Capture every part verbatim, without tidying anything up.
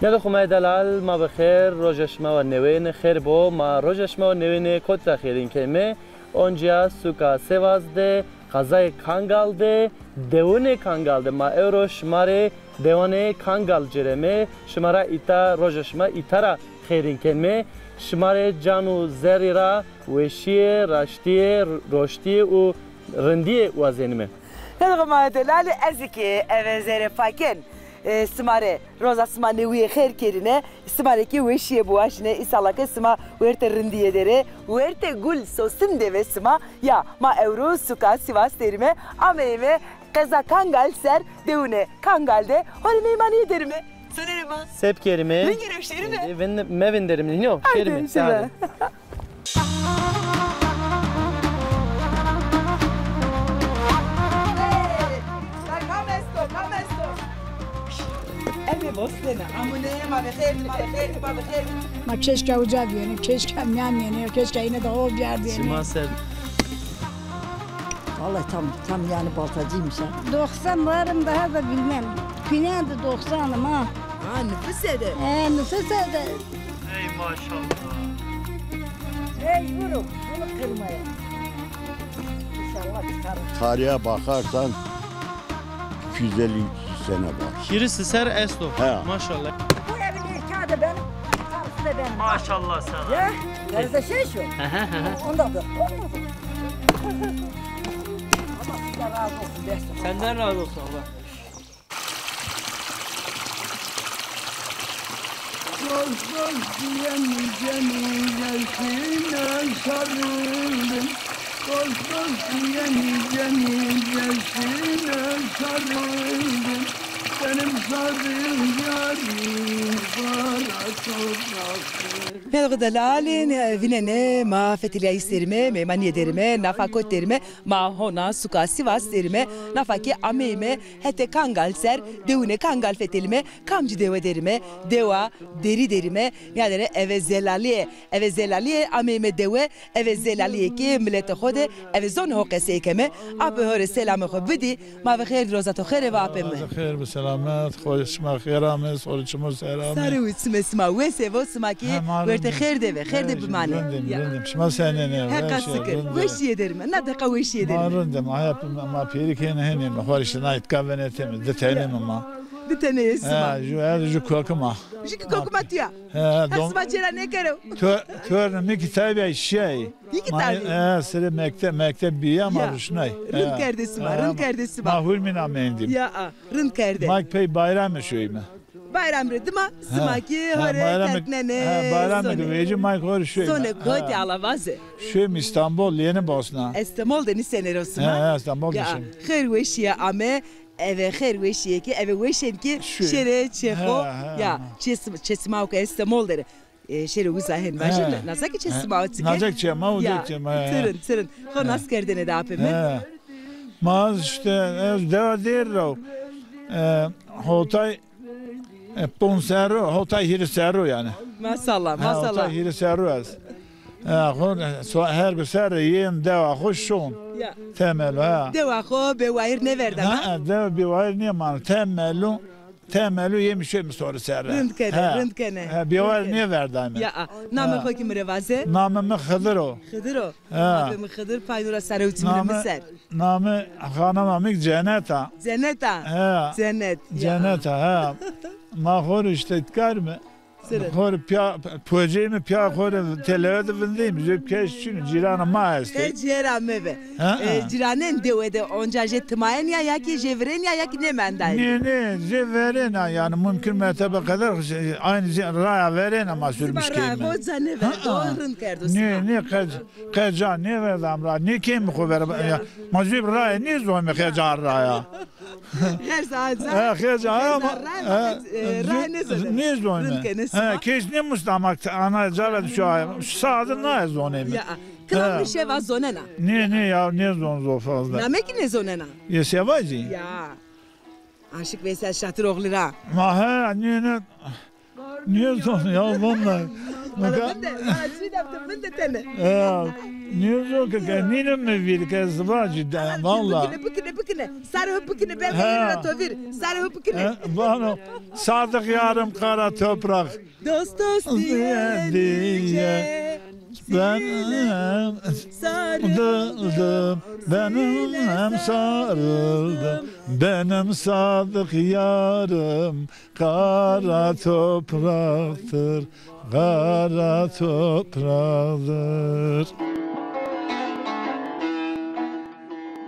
Nêdo xumayê delal, ma bi xêr, roja şima wa newêne xêr bo. Ma roja şima wa newêne kot ra xêrîn kenme? Oncîya suka Sivas de, qezayê Kangal de, dewunê Kangal de. Ma ewro şima rê dewanê Kangal cêreme, şima ra îta, roja şima îta ra xêrîn kenme. Şima rê can û zerrî ra weşîye, raştîye, roştîye û rindîye wazenime. Nêdo xumayê delal, ez kî eve zerê faken, e, sima rê roza sima newîye xêr kerîne, sima rê kî weşîye biwajîne. Îsala ke sima wertê rindîye der ê, wertê gul sosin de ve sima. Ya, ma ewro suka Sivas derîme, ameyme qeza Kangal ser, dewunê Kangal de, horê meymanîye derîme. Sonerê ma. Sep kerîme. Vingê rew şêrîme. E, vin-, mevinderîme. Hino, şêrîme. Haydi. Eve vosnena, amune, ma bi xêr, ma bi xêr, ma bi xêr. Ma keşke uca biyene, keşke miyamiyene, keşke yine de o bir yerde yene. Sima ser. Vallahi tam, tam yani baltacıymış ha. Doksan varım, daha da bilmem. Pinen de doksanım ha. Ha, nüfus ede. He, nüfus ede. Ey maşallah. Mecburum bunu kırmaya. İnşallah çıkarım. Tarihe bakarsan iki yüz elli üç yüz sene var. Hîris serr esto. He. Maşallah. Bu evin erkeği de benim, karısı da benim. Maşallah sana. Ya, ben de şey şu. Hı hı hı hı. Onda da olmadı. Allah sizden razı olsun. Senden razı olsun Allah. Dost dost diye nice nicesine sarıldım. Dost dost diye nice nicesine sarıldım. Benim sadık yarim kara topraktır. Merhaba delalin, vînenê ma fetelîyayîş derîme, meymanîye derîme, nafa kot derîme, ma hona suka Sivas derîme, nafa kî ameyme hetê Kangal ser, dewunê Kangal fetelîme, kamcî dewe derîme, dewa Derî derîme, nîyadêne eve zelalîye, eve zelalîye ameyme dewe, eve zelalîye kî miletê xo de, eve zonê xo qesey keme, apê ho rê selamê xo bidî, ma ve xêr dî, roza to xêre va apê mi. Xêr bi selamet, xo şima xêr ame, sorê çimo ser ame. Sarê û çimê sima wes ê vo, sima kî wertê xêr de ve, xêr de bimane. Rindem, rindem. Şima senên ê? Heqa şikir. Weşîye derîme. Na deqa weşîye derîme. Ma rindem, ma hep, ma pêrî kêne henê mi, xo rê şina îtka venetê mi, di tenê mi ma. Di tenê yê sima. He, ju, ez ju kokima. Ju kî kokima tu ya. He, dom- sima cêra nêkero. Tör-, törnê mi kî taybîya şîyayî. Yî kî taybî. He, sirê mekteb, mekteb bîya ma ruşnay. Rind kerdê sima, rind kerdê sima. Ma hurmîna mendîm. Ya, a, rind kerdê. Ma kî pey bayramê şoyîme. Bayram rê dima sima kî ho rê terknenê. He, bayramê kî vecî ma kî ho rê şoyîme. Zonê kotî ala vaze? Şoyîme Îstanbul, Yeni Bosna. Estemol de nîsenê ro sima? He, he, Îstanbul de şoyîme. Xêr weşîye ame. Eve xêr weşîye kî, eve weşên kî şêrê çê xo. Ya, çê sim-, çê sima o ke Estemol der ê. E, şêrê uza hen vajin, naza kî çê sima o çike. Naza kî çê ma o, ya, çê ma, he. Tirin, tirin. Xo nas kerdêne de apê mi. He. Ma îşte, ez dewa Dêrî ra. E, hotay, e, ponc serr o, hotay hîris serr o yanî. Maşallah, maşallah. Hotay hîris serr o ez. Ha, xo, so-, her bi serre yên dewa xo şon. Ya. Temel, ha. Dewa xo bê wayir nêverda, ha? Ha, dewa bê wayir nêmano. Temelu, temelu yê mi şoyme sorî serre. Rind kene, rind kene. Ha, bê wayir nêverdayme. Ya, a. Namê xo kî mi rê vaze? Namê mi Xidir o. Xidir o. Ha. Apê mi Xidir, pay nû ra sare û çimê mi ser. Namê xanima mi Cenet a. Cenet a? Ha. Cenet. Cenet a, ha. Ma xo rê îşte karime. Xo rê pîya, poceyîme pîya xo rê telewe de vindeyîme. Zê keş çin o, cîrana ma estê. Qe cêra mebe. Ha, e, ha. Cîranên dewe de onca jê timayên ya, ya kî jê virên ya, ya kî nêmendayên? Nê, nê, jê verên a, yanî mumkin mertebe qeder aynî jê raya verên a ma sürmüş keyme. Sima raya xo ca nêverdo, rind kerdo sima. Nê, nê, qe, qe ca nêverdam ra, nêkeyme xo ver, ya. Ma zê raya nêzonme qe ca raya. Her saat. Ha, xêr ca, ama, ha, e, ray nêzoneme. Nêzoneme. Rind kene sima. Ha, kes nêmusta, ama ana ca ra şu ay, şu saate nêzoneme. Ya, kilam şeva zonena? Nê, nê ya, nêzon zof fazla. Name kî nêzonena? Yê sevacî? Ya. Aşık Veysel Şatıroğlu ra. Ma he, nê, nê. Nêzon ya, vallahi. Valla vinde, valla çî de vinde tene. Ya, nîyo ke, ke nîno mi vîr ke ez vacî de, valla. Bikine, bikine, bikine. Sarı hep bikine, belki yine to vîr. Sarı hep bikine. He, vano, Sadık yarım kara toprak. Dost dost diye diye benim sarıldım, benim sarıldım, benim sadık yarım kara topraktır, kara topraktır.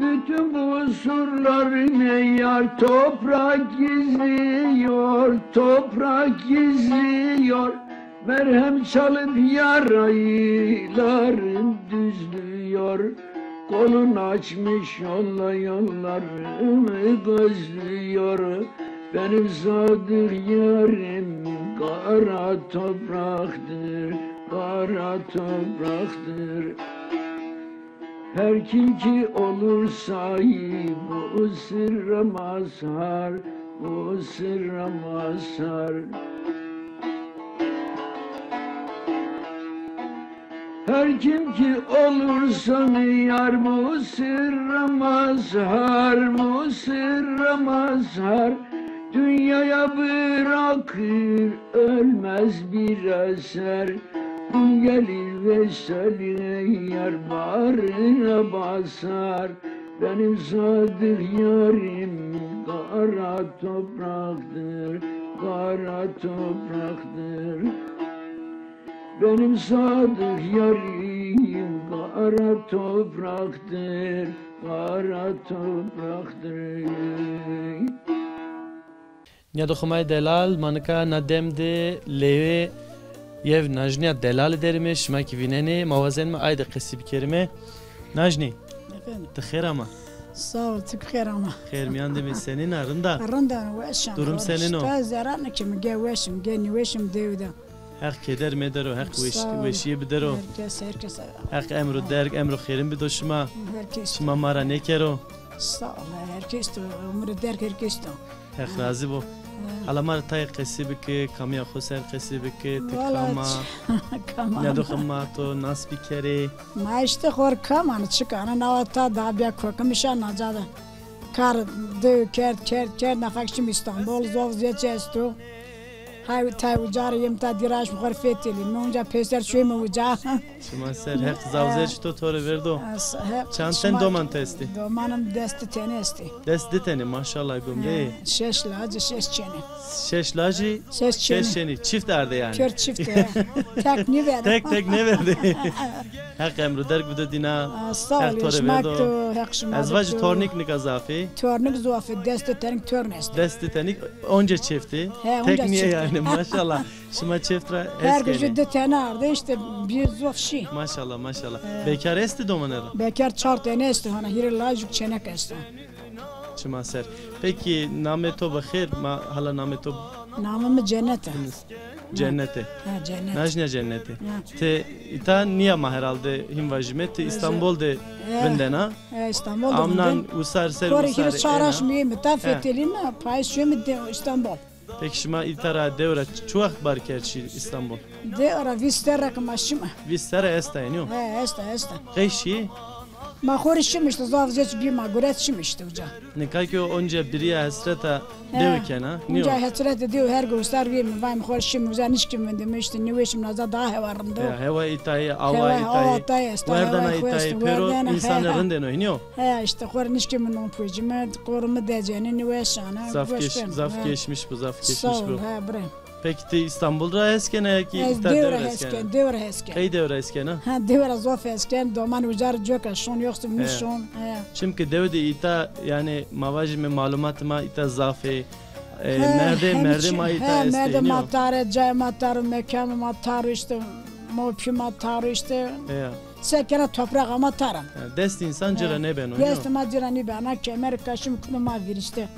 Bütün bu surlarını yar toprak gizliyor, toprak gizliyor. Merhem çalıp yarayları düzlüyor. Kolun açmış yolla yollarımı gözlüyor. Benim sadık yarim kara topraktır, kara topraktır. Her kim ki olur sahip bu sırra mazhar, bu sırra mazhar. Her kim ki olursa yar bu sırra mazhar, bu sırra mazhar. Dünyaya bırakır ölmez bir eser. Gün gelir vesali yar bağrına basar. Benim sadık yarim kara topraktır, kara topraktır. Benim sadık yarim kara topraktır, kara topraktır. Nîyadoxê ma yê delal, ma nika na dem de lewê yew najnîya delale derîme, şima kî vînenê, ma wazenîme ay de qesî bikerîme. Najnî, efendim, ti xêr ama. Sağ ol, ti xêr ama. Xêr mîyan de bî, senîn a, rind a? Rind a, weş a. Durum senîn o? Îşte zerre nîkîme, ge weş îme, ge nîweş îme, dew de. Heq keder medero, Heq weş-, weşîye bidero. Herkes, herkes. Heq emro derg, emro xêrin bido şima. Herkes. Şima ma ra nêkero. Sağ ol, herkes to, umrê derg herkes to. Heq razî bo. Hala ma rê tayê qesî bike, kamîya xo ser qesî bike, ti kam a? Nîyadoxê ma to nas bikerê. Ma îşte xo rê kam ana, çik ana, nawa ta da bîya kokim îşa naca de. Kar dew kerd, kerd, kerd, nafak şîme Îstanbul, zof zêç esto. Hay tay uca ra yeme ta dîraş mi xo rê fetelîme. Mi unca peyser şoyme uca. Şima ser, Heq zaf zêç to to rê verdo. Çand ten doman ti estî? Domanê mi des di tenî estî. Des di tenî, maşallah, gomdeyê. Şeş lacî, şeş çênî. Şeş lacî, şeş çênî. Çift arde yanî. Pêr çift e. Tek nêverdê. Tek tek nêverdê. Heq emro derg bido dîna. Sağ ol, Heq to rê verdo. Heq şima rê. Ez vajî tornîk nika zaf ê. Tornîk zof ê, des di tenî torn estî. Des di tenî onca çift ê. He, onca çift ê. Tek nîyê yanî, maşallah. Şima çift ra hes kenê. Her gece di tenî arde, îşte bir zof şî. Maşallah, maşallah. He. Bekar estî domanê ra? Bekar çar tenî estî, hana hîrê lajîk çênek estî. Çima ser. Pekî namê to bi xêr, ma hala namê to... Namê mi Cennet e. Cennet e. Ha, Cennet. Najnîya Cennet e. Ha. Ti îta nîyama herhalde, hîn vajîme. Ti Îstanbul de vindena. Ha, Îstanbul de vindena. Amnan usar ser usar ena. Hîrê çar aşm yeme ta fetelîme, payîz şîme de Îstanbul. Peki şima îta ra dew ra çi wext bar kerd şî Îstanbul? Dew ra vîst serre ke ma şîme. Vîst serre esta yanî yo? He, esta, esta. Qey şî? Ma xo rê şîme îşte, zaf zêç bîme, guret şîme îşte uca. Nika kî onca birîya hesreta dewe kena, nîyo? Unca hesreta dewe her ge usar vîyeme, vayme xo rê şîme uca, nişkîme vindîme îşte, nêweşîme naza daha hewa rind o. Ya, hewa îta yê, awa îta yê. Hewa, awa îta yê esta, werdena îta yê, pêro însanê rind êno, nîyo? He, îşte xo rê nişkîme non pojîme, qorîme decenî, nêweşana. Zaf geş, zaf geçmiş bo, zaf geçmiş bo. Sağ ol, he, bira. Peki ti Îstanbul ra hes kena ya kî îta dew ra hes kena? Ez dew ra hes ken, dew ra hes ken. Qey dew ra hes kena? Ha, dew ra zof hes ken, doman uca ra coka şon, yoxsî mi şon. He. Çimkî dew de îta, yanî ma vajîme malumatê ma îta zaf ê. E, merdê, merdê ma îta estê, nîyo? He, merdê ma tar ê, cayê ma tar o, mekanê ma tar o, îşte mopî ma tar o, îşte. He. Se kena topraxa ma tar a. He, dest însan ci ra nêbeno, nîyo? Dest ma ci ra nêbena, kemer kaşim kuno ma vîr îşte.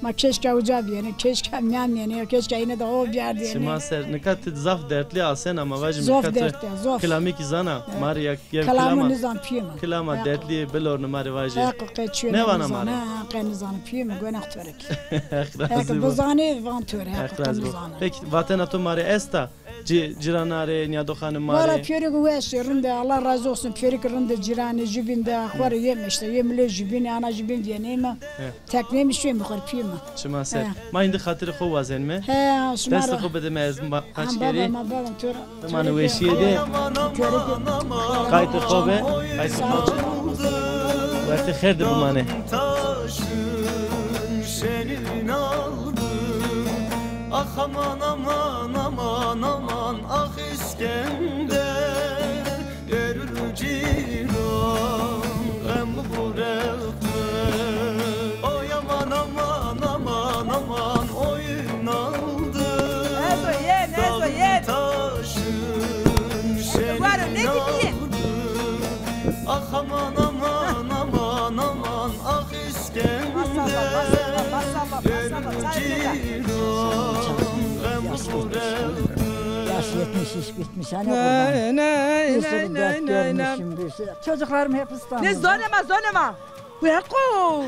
Ma keşke uca biyêne, keşke mîyan biyêne, ya keşke îne de ho biyardîyêne. Şima ser, nika ti zaf dertlî asena, ma vajî. Zof nika ti dertlî, zof. Kilamî kî zana, ma rê ya, ya kilamo nizan pîyê mi. Kilama dertlî bilorne ma rê vajî. Heq qe çîyo nêvana ma rê. Ha, qe nizan pîyê mi, gonah to rê kî. Heq razî bo. Bizanê van to rê, heq qe nizana. Peki, vatena to ma rê esta? Ci-, cîrana rê, nîyadoxanê ma rê. Valla pîyorî weş ê, rind ê, Allah razî olsun. Pîyorî ki rind ê, cîranê jubîn de, xo rê yeme îşte, yê milê jubînî, ana jubîn vîyêne yeme. He. Tekneyê mi şuê mi xo rê pîyê mi. Şima ser. He. Ma îndî xatirê xo wazenme. He, şima ra. Destê xo bide mi, ez ma-, paç kerî. Baba, ma baba, to ra. Bimanê weşîye de. Qaytê xo be, qaytê xo be. Wertê xêr de bimanê. Taşın şenin aldım. Ah aman aman aman aman, ah İskender, erul cîran, gem bırak. Oy aman aman aman aman, oyun aldı. Ezo yen, ezo yen. Taşın şenin aldı. Ah aman aman aman aman, ah İskender. Maşallah, maşallah, maşallah, maşallah. Çay içecek. Yaş yetmiş, iş bitmiş. Hani kurban. Bir sürü dert görmüşüm, bir sürü. Çocuklarım hep İstanbul'da. Ne zonema, zonema. Weko.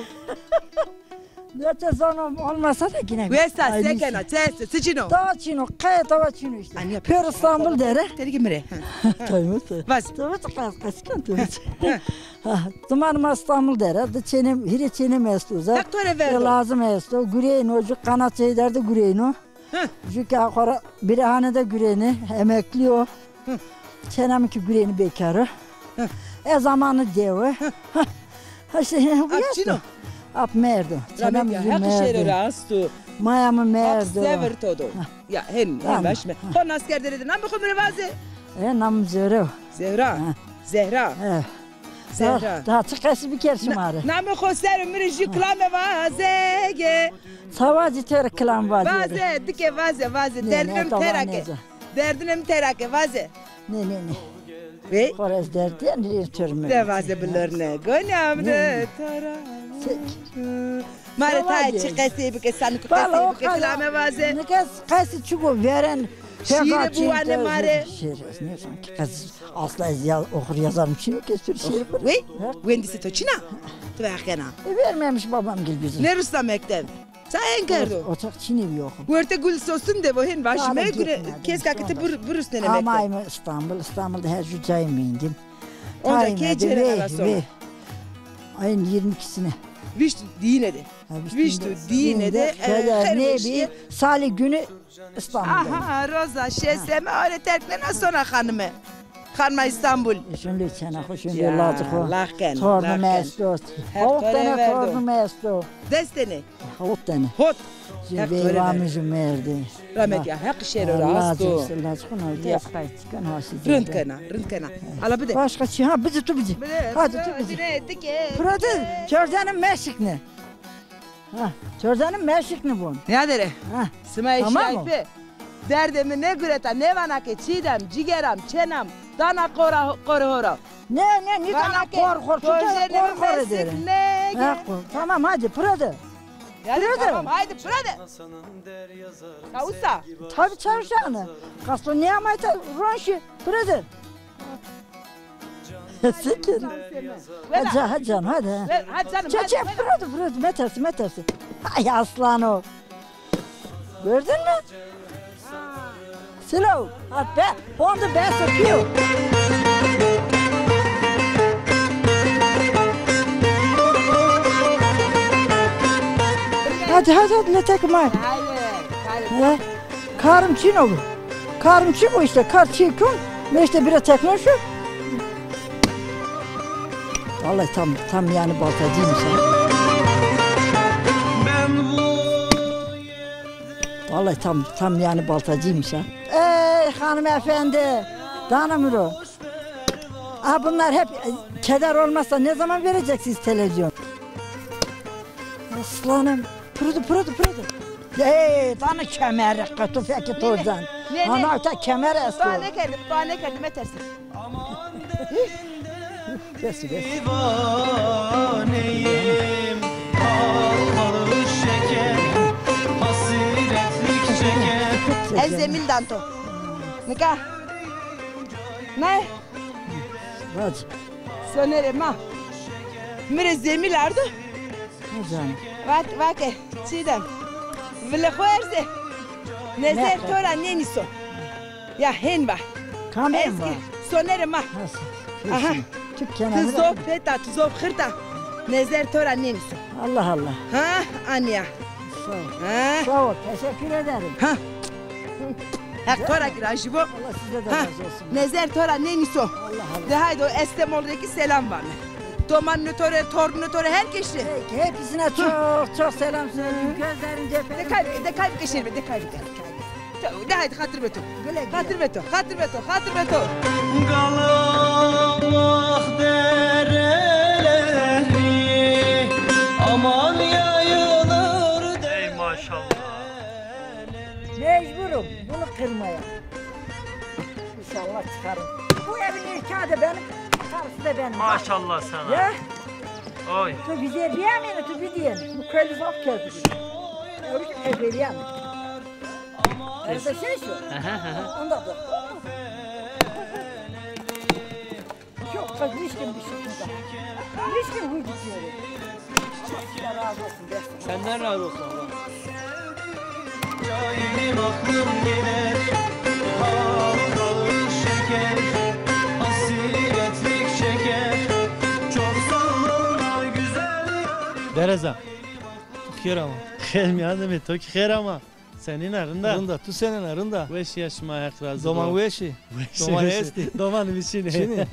Ne te zonom olmasa da yine. Wesa, sekena, teste, sicino. Tawa çino, kaya tawa çino işte. Pêro İstanbul dere. Teri ki mire. Tabii. Vas. Tabii, qas, qas, kan tabii. Ha, ziman ma İstanbul dere, de çênê, hîrê çênê mi esto uza. Heq to rê verdo. Lazim esto, gureyno, ju qanat çey derde gureyno. Hı. Ju ki axora birahane de gureyne, emekli o. Hı. Çêna mi ki gureyne, bekar o. Hı. E zamanı dewe. Hı. Ha, işte, bu yaşta. Ap çino? Ap merdo. Çêna mi ju merdo. Rahmet ya, Heq şêro rasto. Maya mi merdo. Ap sever todo. Ha. Ya, hen, hen baş mi? Xo nas kerdene de namê xo mi rê vaze. E, nam Zehra. Zehra. Ha. Zehra. E. Zehra. Daha, daha çi qesî biker şima rê. Namê xo ser mi rê ju kilame vaze ge. Ça vacî, to rê kilam vaze. Vaze, dike vaze, vaze. Derdine mi tera ke. Derdine mi tera ke, vaze. Nê, nê, nê. Ve? Xora ez derdî, nê, to rê mi. De vaze bilorne. Gonî amne tara. Ma rê tayê çi qesey bike, sanî ki qesey bike, kilame vaze. Nika qesî çi go veren. Şîîre biwane ma rê. Şîîr, ez nêzan ki qesî. Asla ez ya, oxur yazarım çino ki ez to rê şîîr. Wey, wendîsê to çin a? Ti veqena. E, vermemiş babam gil bizim. Nêrusna mekteb. Ça hen kerdo? Oçaq çinî bî oxum. Werte gul sosun de bo, hen vaşîme gure. Keska ki ti bir, birusnenê mekteb. Amayme İstanbul, İstanbul de her ju cayî mendîm. Onca key cêre hela sona? Ayın yirmi ikisine. Vîşt û dîyine de. Ha, vîşt û dîyine de, e, xêr weşîye. Salî günü İstanbul'da. Aha, roza şêseme, orê terk nêna sona xanime. Xanima İstanbul. E, şun lê çena xo, şun lê lacê xo. Lax ken, lax ken. Tornum esto. Hewt tene tornum esto. Des tene? Hewt tene. Hot. Ju veyva mi ju merdî. Rahmet ya, Heq şêro rasto. Lacê xo na, des qayt çikan, ha, şi. Rind kena, rind kena. Ala bide. Başka çi? Ha, bide tu bide. Hadi tu bide. Pira de, çordenê mi meşikne. Ha, çordenê mi meşikne bon. Nîyadere. Ha. Sima eşî aype. Derdê mi nêgureta, nêvana ke çîdem, cîgeram, çenam, dana qora, qori hora. Ne, ne, nîdana qor, qor, çi qor, qor edere. Ha, qor. Tamam, hadi, pira de. Pira de. Tamam, haydi, pira de. Ya usta. Tabii çalışanı. Kasto ne amayta ronşi, pira de. Sekin. Hadi, hadi canım, hadi. Hadi canım, hadi. Çek, çek, fırladı, fırladı. Metersi, metersi. Ay aslan o. Gördün mü? Slow. Hadi be. Hondu be, sokuyor. Hadi, hadi, hadi, ne takım var? Hayır, hayır. He? Karım çin o. Karım çin o işte. Kar çin kon. Ne işte bire tekno şu. Vallahi tam, tam yani baltacıymış ha. Vallahi tam, tam yani baltacıymış ha. Ey hanımefendi. Danımro. Aa, bunlar hep, e, keder olmazsa ne zaman vereceksiniz televizyon? Aslanım, pırıdı, pırıdı, pırıdı. Ey, dana kemeri, qıtı feki tozan. Ne, ne? Ana, ta kemer esto. Daha ne kerdim, daha ne kerdim, etersin. Kes, kes. Divaneyim, al, al şeker. Zemîl dan to. Nika. Ne? Vac. Sonerê ma. Mi rê zemîl ardo. Ne canım? Vak, vake, Çiğdem. Vile xo erze. Nezer to ra nênîso. Ya hên va. Kamê va? Sonerê ma. Nasıl? Aha. Ti zof peta, ti zof xirta. Nezer to ra nênîso. Allah Allah. Ha, Anya. Sağ ol. Ha. Sağ ol, teşekkür ederim. Ha. Heq to ra girajî bo. Allah size de razı olsun. Nezer to ra nênîso. Allah Allah. De haydo Estemol rê kî selam vame. Domanê to rê, tornê to rê, her keşî. Peki, hepsine çok çok selam söyleyeyim. Gözlerince öperim. De kay, de kay keşî, de kay. De haydi, xatir be to. Güle güle. Xatir be to, xatir be to, xatir be to. Galamak dereleri aman yayılır. Ey maşallah. Mecburum bunu kırmaya. İnşallah çıkarım. Bu evin erkeği de benim, karısı da benim. Maşallah sana. Ya. Oy. Tu bize diyemedin, tu bir diyen. Bu köylü zaf kötü. Öyle ki ezberleyemem. Arada şey şu. Aha, aha. Onda da. Yok, kız, nişkin bir şey burada. Nişkin huydu diyorum. Allah sizden razı olsun, gerçekten. Senden razı olsun Allah. Cahilim aklım gider, hal kalır şeker, hasretlik çeker. Çok sallama güzel yar. Dereza. Xêr ama. Xêr mîyan de mi, to kî xêr ama. Senîn a, rind a? Rind a, tu senîn a, rind a? Weşî ya şima, Heq razî bo. Doman weşî? Weşî, doman estî? Doman mi çin ê. Çin ê?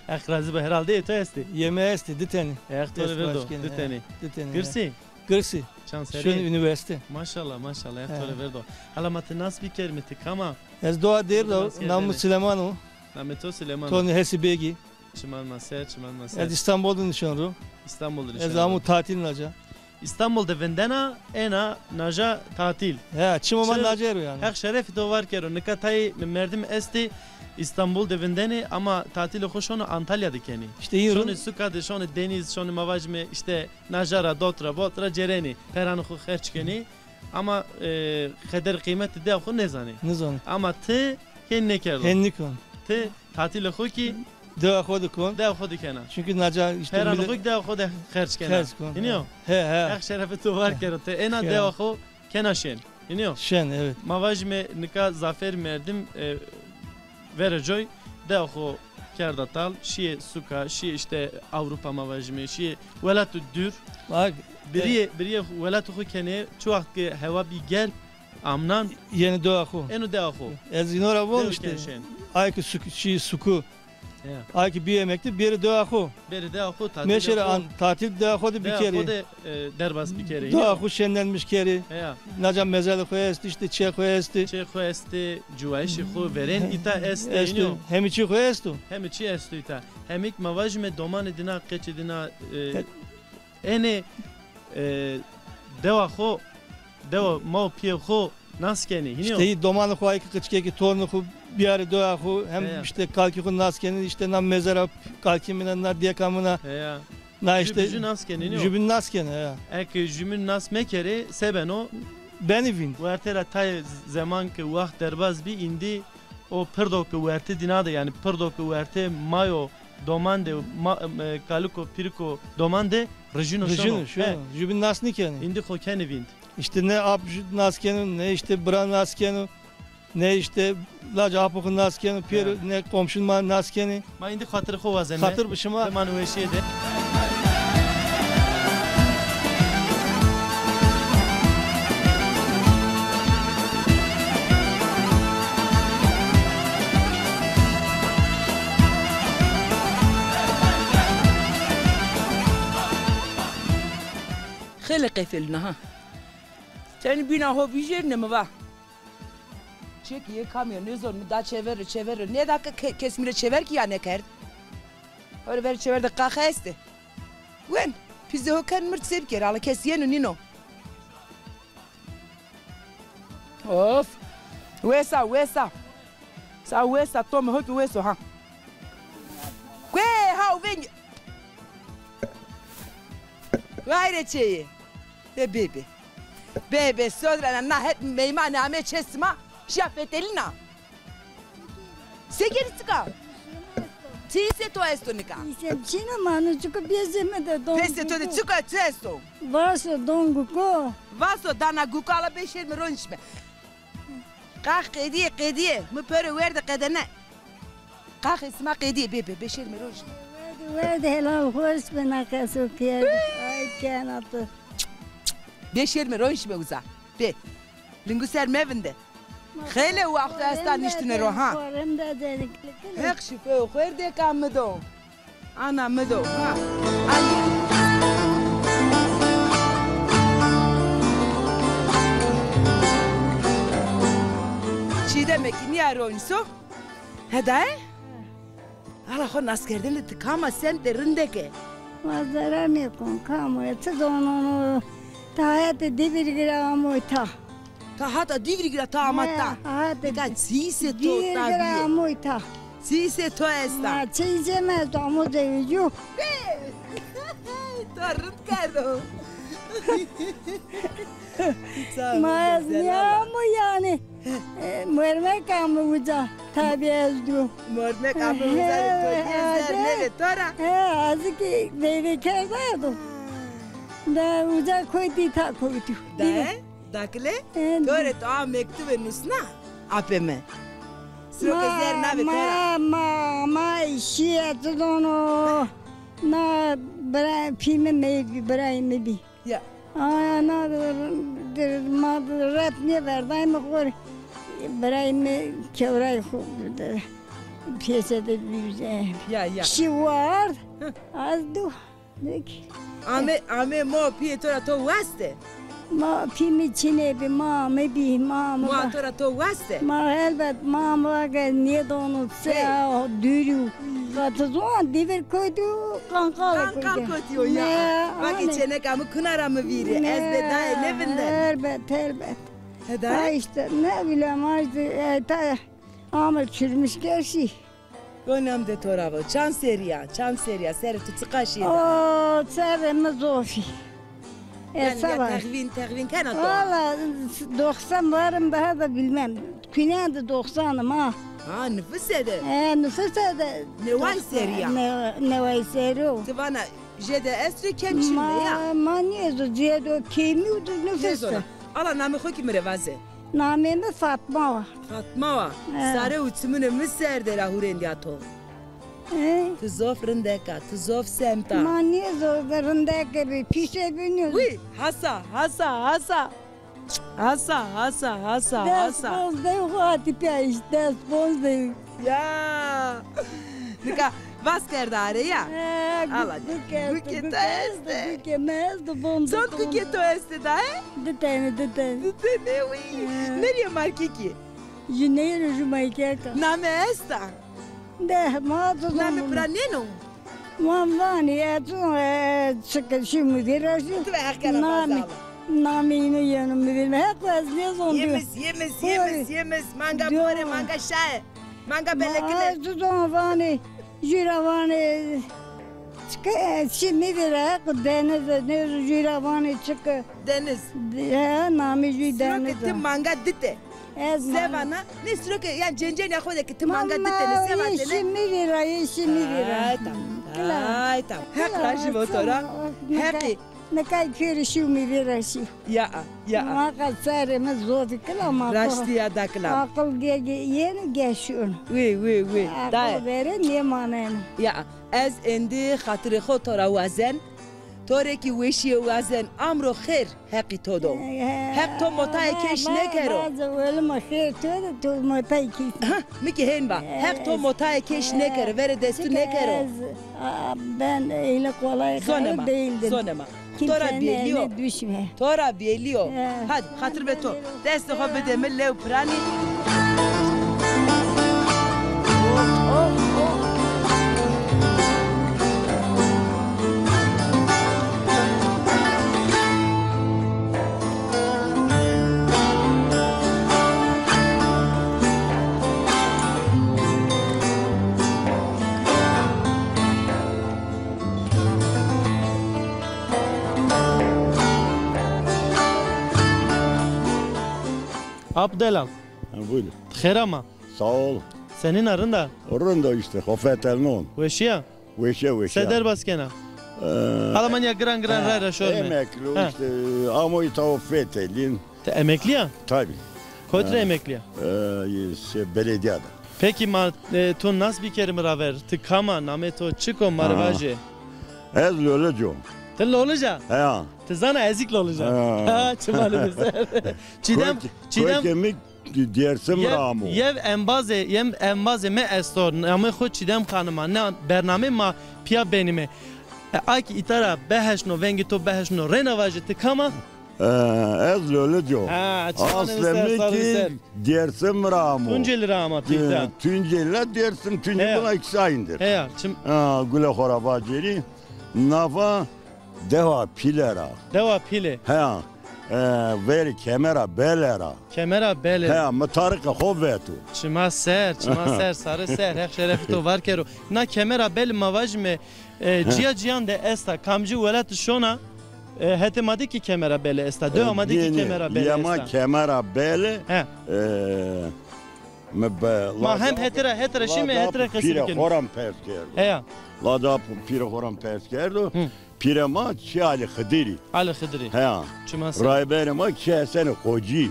Heq razî bo, herhalde ê to estî. Yê mi estî, di tenî. Heq to rê verdo, di tenî. Di tenî, he. Girsî? Girsî. Çand serrî? Şu an üniversite. Maşallah, maşallah, Heq to rê verdo. Hala ma ti nas bikerîme, ti kam a? Ez Doğa Dêrdağ, nam mi Sileman o. Namê to Sileman o. Tornê Hesî Begî. Çiman ma ser, çiman ma ser. Ez Îstanbul de nişen ro. Îstanbul de nişen ro. Ez amo tatil naca. Îstanbul de vindena, ena naca tatil. He, çimo ma naca ro yanî. Heq şerefê to var kero. Nika tayê merdim estê Îstanbul de vindenê ama tatilê xo şono Antalya de kenê. Şonê suka de, şonê deniz, şonê ma vajîme îşte naca ra, dot ra, vot ra cêrenê. Peranê xo xerç kenê. Ama, e, qeder qîmetê dewa xo nêzanê. Nêzanê. Ama ti hên nêkerdo. Hên nêkon. Ti tatilê xo kî dewa xo de kon. Dewa xo de kena. Çünkü naca îşte peranê xo kî dewa xo de xerc kena. Xerc kon. Hînî yo? He, he. Heq şerefê to var kero. Ti ena dewa xo kena şên. Hînî yo? Şên, evet. Ma vajîme nika zafêr merdim, e, verê coy, dewa xo kerda tal, şîyê suka, şîyê îşte Avrupa ma vajîme, şîyê welatê dûr. Bak, birîyê, birîyê welatê xo kenê, çi wext ke hewa bî germ, amnan. Yenê dewa xo. Eno dewa xo. Ez îno ra von îşte. Ay ki suk-, şî suku. Ya. Ay ki bî emekli, bêrê dewa xo. Bêrê dewa xo, tatilê xo. Meşêrê an-, tatil dewa xo de bikerî. Dewa xo de, e, derbas bikerî. Dewa xo şenlenmiş kerî. Ya. Naca mezelê xo estî, îşte çê xo estî. Çê xo estî, ciwayişê xo, verên îta estî. Estî. Hemî çî xo esto. Hemî çî esto îta. Hemî kî ma vajîme domanê dina, qeçê dina, e, enê, e, dewa xo, dewa ma û pîyê xo nas kenê, hînî yo? Îşte yî domanê xo, ay ki qiçikê ki, tornê xo biyarê dewa xo, hem îşte kalkê xo nas kenê, îşte na meze ra kalkê min a, na dêka min a. Heya. Na îşte jü bi jü nas kenê, hînî yo? Jü bi nas kenê, heya. Eke jümün nas mekerê, se beno? Benî vînd. Werte ra tayê zeman ke waxt derbaz bî, îndî o pirdo ke werte dîna de, yanî pirdo ke werte mayo doman de, ma-, e, kaliko, pîriko doman de rijîno şono. Rijîno şono. He. Jü bi nas nîkenê. Îndî xo kenê vînd. Îşte ne ap jü nas keno, ne îşte bira nas keno, ne îşte lac apê xo nas keno, pêro ne komşun ma nas kenê. Ma îndî xatirê xo wazenê. Xatir bi şima. Biman weşîye de. Xeylê qefelîna ha. Tenî bîna ho vîjêrîne mi va. Çek yê kamyon nêzon mi da çever ro, çever ro. Nêda ke-, ke-, kes mi rê çever kî ya nêkerd. Hore ver çever de qaxe estê. Wen, pîzê ho ken mird se bikerê, ala kes yeno nîno. Of. Wesa, wesa. Sa wesa, to mi hot weso ha. Kuê ha, veng. Vay rê çê yê. De bê bê. Bê bê, sodra na, na het meymanê amê çê sima. Şiya fetelîna. Se kerî çik a? Çi îsê to esto nika? Îsê çin o, ma no çik o, pêsê mi de don. Pêsê to de çik a, çi esto? Vaso don guko. Vaso dana guko, ala bê şêrme ronişme. Qax qedîye, qedîye. Mi pere werde qedene. Qaxê sima qedîye, bê, bê, bê şêrme ronişme. Werde, werde helal hoş be, na qeso kerd. Ay kena to. Bê şêrme ronişme uza. Bê. Lingu ser mevinde. Xeylê wexto esta niştine ro ha. Heq şife û xêr dê ka mi do. Ana mi do ha. Anî. Çîdeme kî nîya ronîso. Hedaye? Ala xo naskerdene, ti kam a, semtê rindek e? Ma zere nêkon, kam o, ti zonon o. Ta hetê Dîvrîgî ra amoy ta. Ta hata Dîvrîgî ra ta ama ta. He, hata. Nika çîsê to ta bîye? Amoy ta. Çîsê to esta? Ma çîsê mi esto, amo zewicîyo. To rind kerdo. Ma ez nîyamo yanî. E, mormek ame uca, tabî ez dû. Mormek ame uca de to nê, zer nêvê to ra. He, ez kî veyve kerda do. Da uca koytî, ta koytî. Da, e? Dakile? E, to rê to a mektube nusna apê mi. Siro ke zer navê to ra. Ma, ma, ma şîye, ti zono. Na bira, pî mi meyî bî, birayê mi bî. Ya. Aya na de, de, ma de ret nêverdayme xo rê. Birayê mi kewrayê xo de, pêse de bî. Ya, ya. Şî ward, ez dû. Peki. Ame, ame mo pîyê to ra to weste? Ma pî mi çinê bî, ma mi bî, ma mi. Ma to ra to weste? Ma elbet, ma mi vake nêdono se dûrî. Qatizon dîvir kotî û qanqal kotî. Qanqal kotî o ya. Vake çêneka mi kuna ra mi vîrî. Ez bê dayê nêvinde. Elbet, elbet. Hedaye? Ha işte, ne bileyim, işte, e, ta, ama çürmüş gerçi. Gonî am de to ra vo. Çand serrî ya, çand serrî ya, serrê to çiqa şîye da? O, serrê mi zof î. Yanî ya texvîn, texvîn kena to? Valla doksan varım, daha da bilmem. Kunen de doksanım ha. Ha, nifuse de? He, nifuse de. Neway serrî ya? Ne-, neway serrî o. Ti vana jêde est rê kemşîn be ya? Ma, ma nêzo, jêde kêmî û nifuse. Nêzona. Ala namê xo kî mi rê vaze. Namê mi Fatma wa. Fatma wa. He. Sare û çimunê mi ser de ra hurêndîya to. He? Ti zof rindek a, ti zof semt a. Ma nêzo rindek bî, pîse bînî. Wî, hasa, hasa, hasa. Hasa, hasa, hasa, hasa. Des bonzdey xo hatî pîya îş, des bonzdey. Ya. Nika vas kerda arê ya. He, ala, gukê to este. Gukê mi esto, bonde. Çond gukê to este daye? Di tenî, di tenî. Di tenî, wî. He. Nerîye markekî? Jü neyro jü maykeka. Name esta? De, ma to. Name pira nêno? Ma vanî, e, tu, e, çike şî mudir ra şî. Tu ve heq kena. Name, name îno yeno mudir. Heq ez nêzon. Yemiz, yemiz, yemiz, yemiz. Manga bore, manga şaye. Manga belekine. Ma ez tu zon vanî, jü ra vanî, çike, e, şî mudir ra, heq deniz, ne jü ra vanî çike. Deniz. He, namê jü deniz. Siro ke ti manga dite. Ez se vana, nê siro ke, yanî cencenya xo de ke ti manga ditêne, se vatêne? Yeşî mi vîra, yeşî mi vîra. Ay tamam. Ay tamam. Heq rajî bo to ra. Heqî. Nika kêrî şî mi vîra şî. Ya, ya. Ma qe serê mi zodî kila ma. Raştî ya da kila. Aqil ge, ge, yeno ge şûn. Wê, wê, wê. Aqil verê nêmaneno. Ya, ez êndî xatirê xo to ra wazen. To rê kî weşîye wazen, amro xêr. Heqî to do. Heq to motayê keş nêkero. Vaze, welima xêr to de, to motayê keş. Ha, mi kî hên va. Heq to motayê keş nêkero, verê destû nêkero. Ez, a, ben öyle kolay değildim. Zonema. To ra bêlî yo. To ra bêlî yo. Hadi, xatir be to. Destê xo bide mi, lew piranî. Oh, oh, oh. Ap delal. Ha, buyurun. Xêr ama. Sağ ol. Senîn a, rind a? Rind a işte, xo fetelnon. Weşîya? Weşe, weşe. Se derbas kena? Ee, Almanya giran giran ha, ray ra şorme. Emekli ha. İşte, ama îta o fetelîn. Ti emeklî ya? Tabii. Kotî ra emeklî ya? Ee, şey, belediyede. Peki ma, e, to nas bikerî mi ra ver. Ti kam a, namê to çik o, ma rê vaje. Ez Lolic o. Ti Lolic a? He. Ti zana ez kî Lolic a. Ha. Ha, çimanê mi ser. Çîdem, Koyke, Çîdem. Koyke mi Dêrsim ra amo. Yew embazê, yew embazê mi esto. Namê xo Çîdem Xanim a. Na bernamê ma pîya benîme. E, a kî îta ra beheşno, vengê to beheşno, reyna vaje ti kam a? E, ez Lolic o. Ha, çimanê mi ser, sarî ser. Aslê mi kî Dêrsim ra amo. Tuncelî ra ama ti îta. Tuncelî ra Dêrsim, Tuncelî buna ikisi aynıdır. Heya, çim- Ha, gule xo ra vacerî. Nafa Dewa Pîle ra. Dewa Pîle. Heya. E, verê Kemera Bele ra. Kemera Bele. Heya, mi tariqê xo veto. Çima ser, çima ser, sarî ser. Heq şerefê to var kero. Na Kemera Bele ma vajîme, e, cîya cîyan de esta. Kamcî welat şona, e, hetê ma de kî Kemera Bele esta. Dewa ma de kî Kemera Bele esta. Yema Kemera Bele. He. E, mi be, ma hem hetira, hetira şîme, hetira qesî bikin. Pîrê xo ra mi pers kerdo. Heya. Lada pîrê xo ra mi pers kerdo. Hı. Pîrê ma kî Alî Xidirî. Alî Xidirî. Heya. Çima ser. Rayberê ma kî Hesenê Xocî.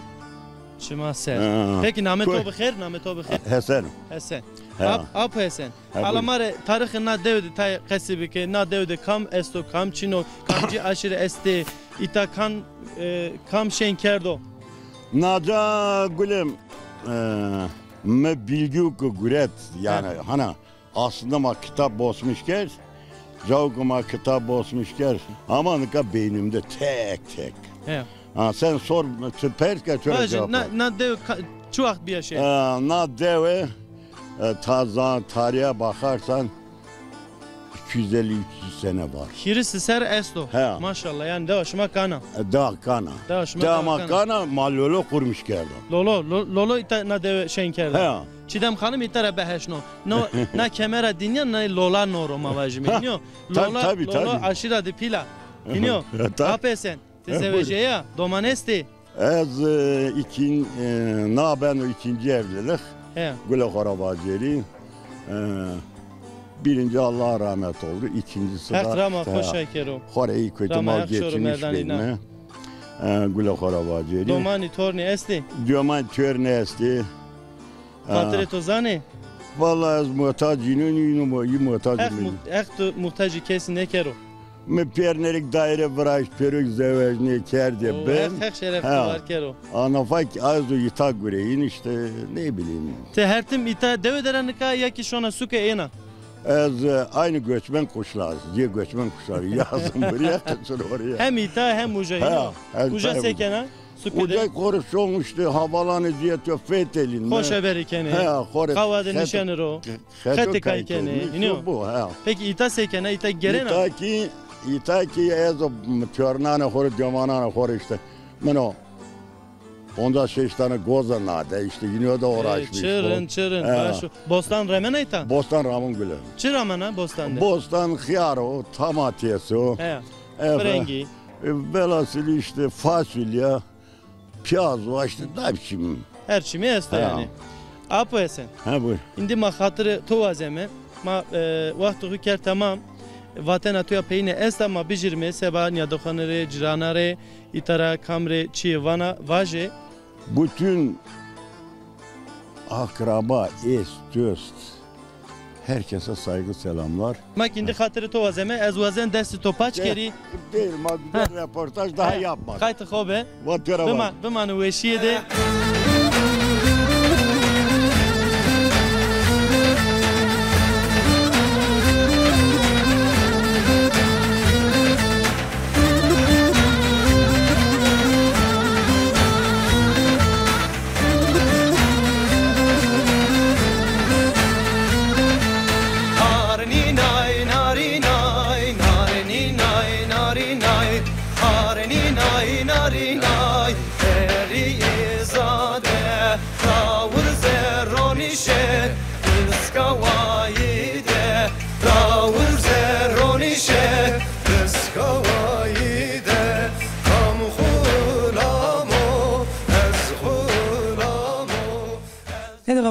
Çima ser. Ha. Peki namê to bi xêr, namê to bi xêr? Hesen. Hesen. Heya. Ap, Ap Hesen. Ha, buyur. Ala ma rê tarîxê na dewe de tay qesî bike, na dewe de kam esto, kam çin o, kamcî aşîre estê, îta kan, e, kam şên kerdo? Naca gulê mi, e, mi bilgî ke guret, yanî, ha, hana, aslında ma kitap basmış kerd. Cawo ke ma kitap basmış kerd. Ama nika beynimde tek tek. He. Ha, sen sor, ti pers ke, to ra cevap ver. Na, na dew ka-, çi waxt bîya şey? E, na dewe, e, ta za-, tarihe bakarsan iki yüz elli üç yüz sene var. Hîris ser esto. He. Maşallah, yani dewa şima kana. E, dewa kana. Dewa şima dewa ma kana. Kana, ma lolo kurmuş kerdo. Lolo, lo-, lolo îta na dewe şên kerdo. He. Çîdem Xanim îta ra beheşno. No, na kemera dinya, na lola noro ma vajîme. Nîyo? Tabii, lola, tabii, lola tabii. Aşîra de pîla. Nîyo? Tabii. Ap Hesen, ti zewejîya, doman estê? Ez, e, ikin-, e, na beno ikinci evlilik. He. Gule xo ra vacerî. E, birinci Allah rahmet oldu. İkincisi de Heq rama xoşay kero. Xo rê iyi kötü mal geçinmiş benîme. Rama Heq şoro merdanîna. E, gule xo ra vacerî. Domanî tornî estê? Domanî tornî estê. Xatirê to zanê? Vallahi ez muhtac îno nîyo, îno mu-, î muhtac. Heq îno. Mu-, Heq tu muhtacî kesî nêkero. Mi pêrnêrik daîre viraşt, pêro kî zewec nêkerdê bin. Heq, Heq şeref to var kero. Ana fak ez o îta gureyîn işte, ne bileyim. Ti her tim îta dewe der a nika ya kî şona suke êna? Ez, e, aynı göçmen kuşlar, diye göçmen kuşları yazın buraya, kışın oraya. Hem îta hem uca. Ha, hem uca sekena. Uca xo rê şon işte havalanê cîyê to fetelîn. Xoş haberî kenê. He, xo rê. Qawa de nişenî ro. Xetê kay kenê. Înî o. Bu, he. Peki îta se kena, îta gerena? Îta kî, îta kî ez o tornanê xo rê, domananê xo rê işte. Min o pondas şeş tane goza nade, işte yine o da uğraşmış. Çi rind, çi rind. He. Baş o. Bostan remena îta? Bostan ramon gule. Çi ramena bostan de? Bostan xiyar o, tamates o. He. Efe-, firengî. E, velhasıl işte fasulye. Piyaz, o işte, ne biçim? Her çimî esto yanî. Apo Hesen. Ha, buyur. Îndî ma xatirê to wazeme. Ma, e, wextê xo kerd temam. Vatena to ya peyîne esta, ma bijîrme, seba nîyadoxanê rê, cirana rê, îta ra kam rê çîyê vana, vaje. Bütün akraba, est, dost, herkese saygı, selamlar. Ma kî îndî xatirê to wazeme, ez wazen destê to paç kerî. Değil, ma güzel röportaj daha yapmadık. Qaytê xo be. Bima-, bimane weşîye de.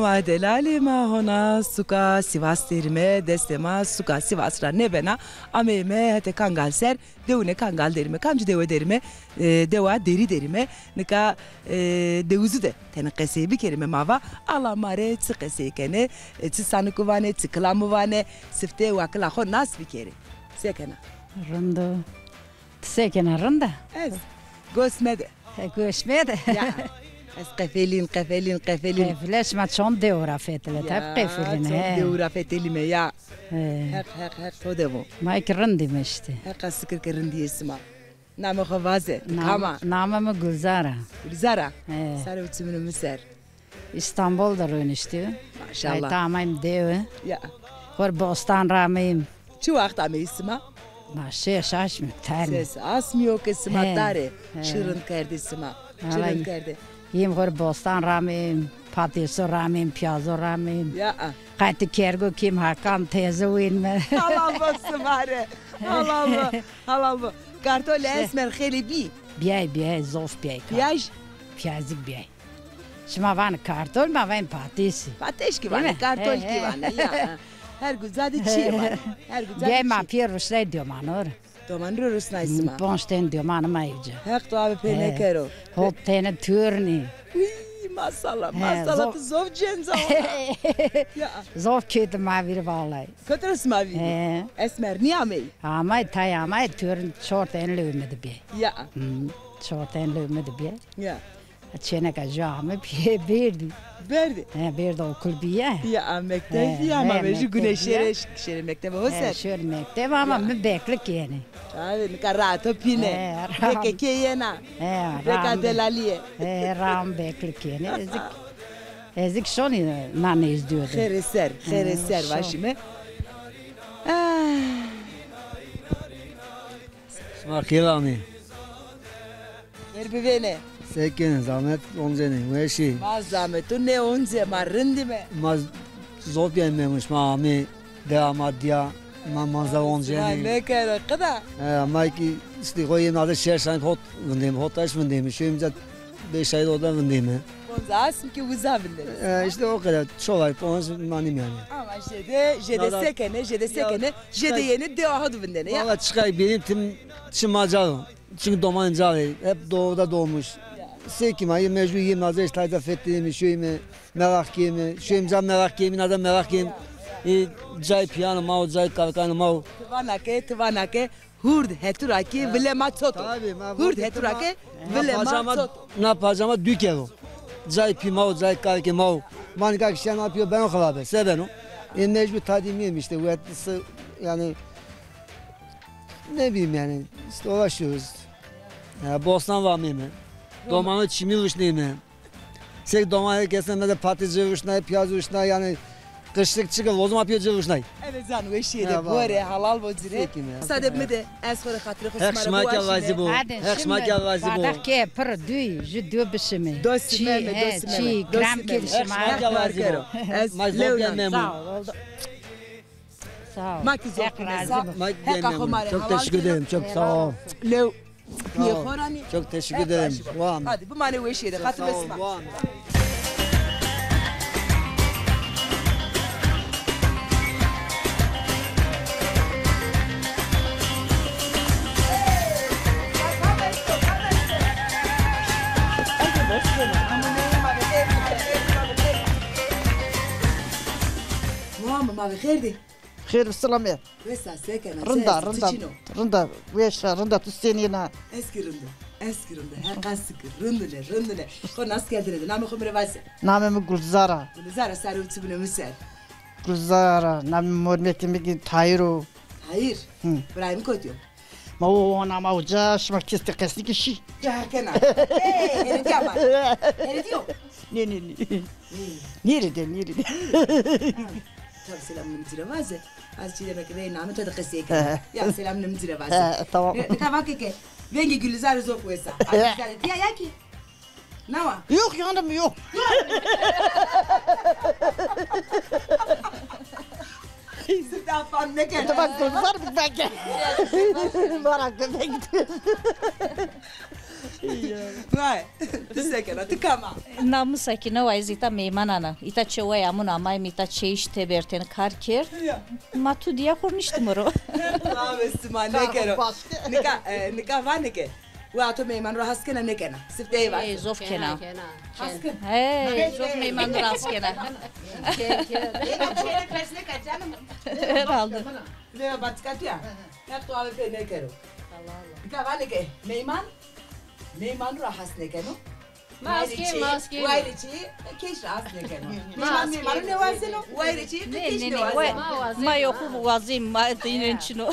Ma delalê ma hona suka Sivas derîme, destê ma suka Sivas ra nêbena, ameyme hetê Kangal ser, dewunê Kangal derîme. Kamcî dewe derîme? E, dewa Derî derîme. Nika, e, dewizû de tenê qesey bikerîme ma va. Ala ma rê çi qesey kenê, e, çi saniku vanê, çi kilamu vanê, siftê wakila xo nas bikerê. Se kena? Rind o. Ti se kena, rind a? Ez. Gos mede. He, gos mede. Ya. Ez qefelîn, qefelîn, qefelîn. Qefile şima çond dew ra fetelî, tab qefilîn, he. Çond dew ra fetelîme ya. He. Heq, heq, heq to de vo. Ma ki rindîme îşte. Heqa sikir ke rindîyê sima. Namê xo vaze, ti kam a? Namê mi Gulzar a. Gulzar a? He. Sare û çimûnê mi ser. Îstanbul de roniştî. Maşallah. Ay, tamam dewe. Ya. Xor bostan rameyim. Çi waxt ameyî sima? Ma şeş aşmî terne. Ses asmîyo ke sima tare. He. Çi rind kerdî sima. Çi rind kerdî. Yim xor bostan rameyim, patêso rameyim, pîyazo rameyim. Ya. Qetî kergo kîm hakan teze wînme. Halal bo sima rê. Halal bo. Halal bo. Kartolê esmer xeylê bî? Bîyay, bîyay, zof bîyay. Pîyaj? Pîyazîk bîyay. Şima vanê kartol, ma vanê patêsî. Patêş kî vanê, kartol kî vanê, ya. Her guca de çîyê vanê. Her guca de çîyê. Gey ma pîyê rusnay dîyomanor. Doman ro rusnay sima. Ponc ten dîyomanê ma ewca. Heq to awe pê nêkero. Hot tenê turnî. Uy, maşallah, maşallah, ti zof cenc a. Ya. Zof kewtî ma vîrî vallahi. Kotî ro sima vîrî? He. Esmer nîyamey? Amay, tay amay, turn çor ten lewê mi de bî. Ya. Çor ten lewê mi de bî. Ya. Çêneka jû ame pîyê berdî. Berdî? He, berdî okul bîye. Ya, mekteb bîye, ama mejû guneşîye şêrê mektebe ho ser. Şêr mektebe ama mi beklik yenê. Tabi, nika rahat o pîne. He, rahat. Reke ke yena. He, reka delalîye. He, rahat beklik yenê. Ezik, ezik şonî nanê îzdîyo de. Xêrê ser, xêrê ser vaşîme. Ah. Sima xêr amê. Xêr bivêne. Se kenê, zahmet oncenê, weş ê? Ma zahmeto nêonce, ma rindîme. Ma zof bîyayme, ma amê, dewa ma dîya, ma manza oncenê. Sima nêkero, qida. He, ma kî îşte xo yê naze şeş ay hot vindême, hot taş vindême, şoyîme ca beş ay oda vindême. Ponza asmî kî uza vindêne. E, îşte o kadar, çoğay, ponz manîm yanî. Ama jêde, jêde se kenê, jêde se kenê, jêde yenê dewa ho de vindêne ya. Valla çiqay bînî tim çi ma ca o. Çünkü domanê ca rê, hep doğuda doğmuş. Se kî ma yê mecbur yê naze îşte tayda fethenîme, şoyîme, meraq keyme, şoyîme ca meraq keyme, naze meraq keyme. E, cay pîyanê ma o, cay karikanê ma o. Ti vana ke, ti vana ke, hurd hetu ra kî vilê ma çot o. Tabii, ma hurd hetu ra kî vilê ma çot o. Na pajama dü kero. Cay pî ma o, cay karikê ma o. Ma nika kî şena pîyo beno xirabe. Se beno? E, mecbur tadî mîyem îşte. Wet, yani, ne bileyim yani, işte uğraşıyoruz. Ya, bostan rameyme. Domano çimî ruşneyme. Sek domanê kesê mede patlıcı ruşnay, piyaz ruşnay, yani kışlık çıkı, o zaman piyaz ruşnay. Evet, zan weşîye de gore, halal bo ci rê. Sade mi de, ez xo rê xatirê xo sima rê biwaşîme. Heq şima ke razî bo. Heq şima ke razî bo. Bardak ke pir duy, jü duy bişime. Dostîme me, dostîme me. Çi gram kir şima. Heq şima ke razî bo. Ez lewna. Sağ ol, oldu. Sağ ol. Ma ki zor. Heq razî bo. Heqa xo ma rê halal kero. Çok teşekkür ederim, çok sağ ol. Lew. Piyê xo ra nî. Çok teşekkür ederim. Hadi bimanê weşîye de. Xatir be sima. Muhammed, ma ve xêr dî. Xêr û silamê. Wes a, se kena? Rind a, rind a. Rind a, weş a, rind a, tu senîn a? Ez kî rind o. Ez kî rind o. Her qas kî rind o le, rind o le. Xo nas kerdine de. Namê xo mi rê vaze. Namê mi Gulzar a. Gulzar a, sare û çimûnê mi ser. Gulzar a. Namê mormekê mi kî Tahîr o. Tahîr. Hı. Birayê mi kotî yo? Ma o, ona ma uca, şima kestê qesnî kî şî. Ca kena. Ey, herediya ma. Herediyo. Nê, nê, nê. Nêrê de, nêrê de. Tabi selamê mi ci rê vaze. Az çî demek rey name to de qesey kena. Ya selamê mi ci rê vaze. He, tamam. Nika vake ke vengê Gulîzare zof wes a. Gulîzare dîya ya kî? Nawa? Yok canım, yok. Yok. Sifte afan neke. Bak, zor bir bak. Merak etme. Vay, ti se kena, ti kam a? Namusa ki ne wa, ez îta meymanan a. Îta çê wa amûn amayîm, îta çê îş tebertên kar kerd. Ya. Ma tu diya xo niştîme ro. Abi sima nekero. Nika, e, nika va neke. Wa to meyman ro has kena nêkena? Sifte ey va. Ey, zof kena. Kena, kena. Has kena. Hey, zof meyman ro has kena. Kena, kena. Ey, ben çêne pers neka canım. Herhalde. Leva batikatiya. Yak to abi pe nêkero. Allah Allah. Nika va neke meyman, meyman ro has nêkeno. Maske, maske. Wayre çî, keş rast nêkeno. Meyman meyman nêwazeno, wayre çî, keş nêwazeno. Ma yo xo wazîm, ma dînen çino.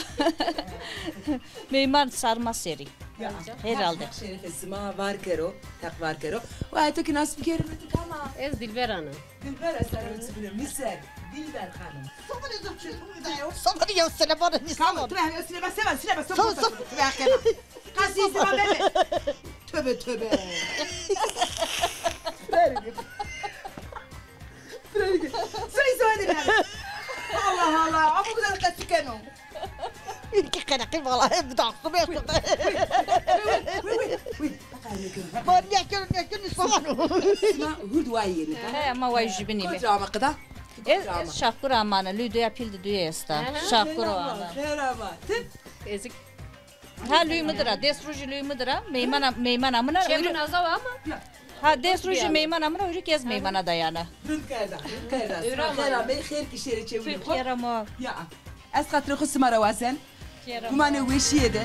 Meyman sarma serî. Ya. Herhalde. Heq şerefê sima var kero, heq var kero. Wayre to ki nas bikerîme, ti kam a? Ez Dilber Hanım. Dilber, ez sere çi bîne, mi ser, Dilber Hanım. Sabır ya, sabır ya, sene bana ne? Kam, tu ben sine ben, sine ben, sine ben, sabır, sabır. Qasî zî ma bebe. Tövbe, tövbe. Sırayı sırayı de. Allah Allah. Ama bu kadar da tükeno. İlki qereqî valla, hep daxtı be. Var ne kör, ne kör, ne soğan. Sima hurd way yeni. He, ama way jübini mi? Koca ama qıda. E, Şahkur amana, lüdüya pil de düye esta. Şahkur amana. Xêr ama. Ezik. Ha, lüy mi dira, des rojî lüy mi dira, meyman, meyman amina. Çemû naza ama. Ha, des rojî meyman amina, uyru ki ez meymana dayana. Rind kerda, rind kerda. Sima xêr amey, xêr ki şêrê çewînê xo. Xêr ama. Ya. Ez xatirê xo sima ra wazen. Gumanê weşîye de.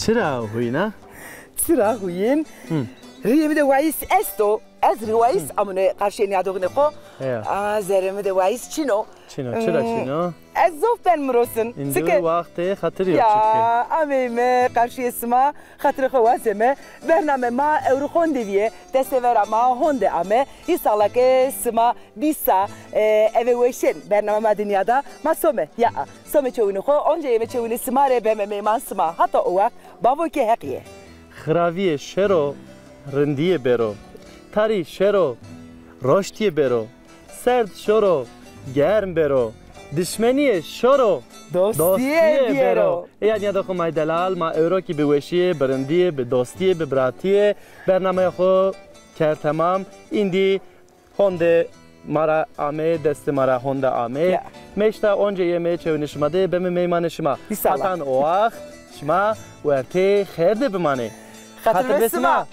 Çira huyna? Çira huyên? Hı. Rîyê mi de wayis esto. Ez rî wayis amune qarşîyê nîyadoxînê xo. Ya. A, zerrê mi de wayis çin o. Çin o, çira çin o? Hmm, ez zof ben mirosin. Çike? Waxtê xatir yok çike. Ya, ameyme qarşîyê sima, xatirê xo wazeme. Bername ma ewro honde vîye, destê vera ma honde ame. Îsala ke sima dîsa, e, eve weşên bername ma de nîyada, ma some, ya. Some çewînê xo, onca yeme çewînê sima rê beme meyman sima. Hata o waxt, bavo ke heq yê. Xiravîye şero, rindîye bêro. Tarî şero, roştîye bêro. Serd şoro, germ bêro. Dişmenîye şoro, dostîye bêro. Ê ya nîyada xo may delal, ma ewro kî bi weşîye, bi rindîye, bi dostîye, bi biratîye bernameya xo kerd temam. Îndî honde ma ra ame, destê ma ra honde ame. Ya. Meşta onca yeme çewînê şima de beme meymanê şima. Hatan o waxt şima wertê xêr de bimanê. Xatir be sima.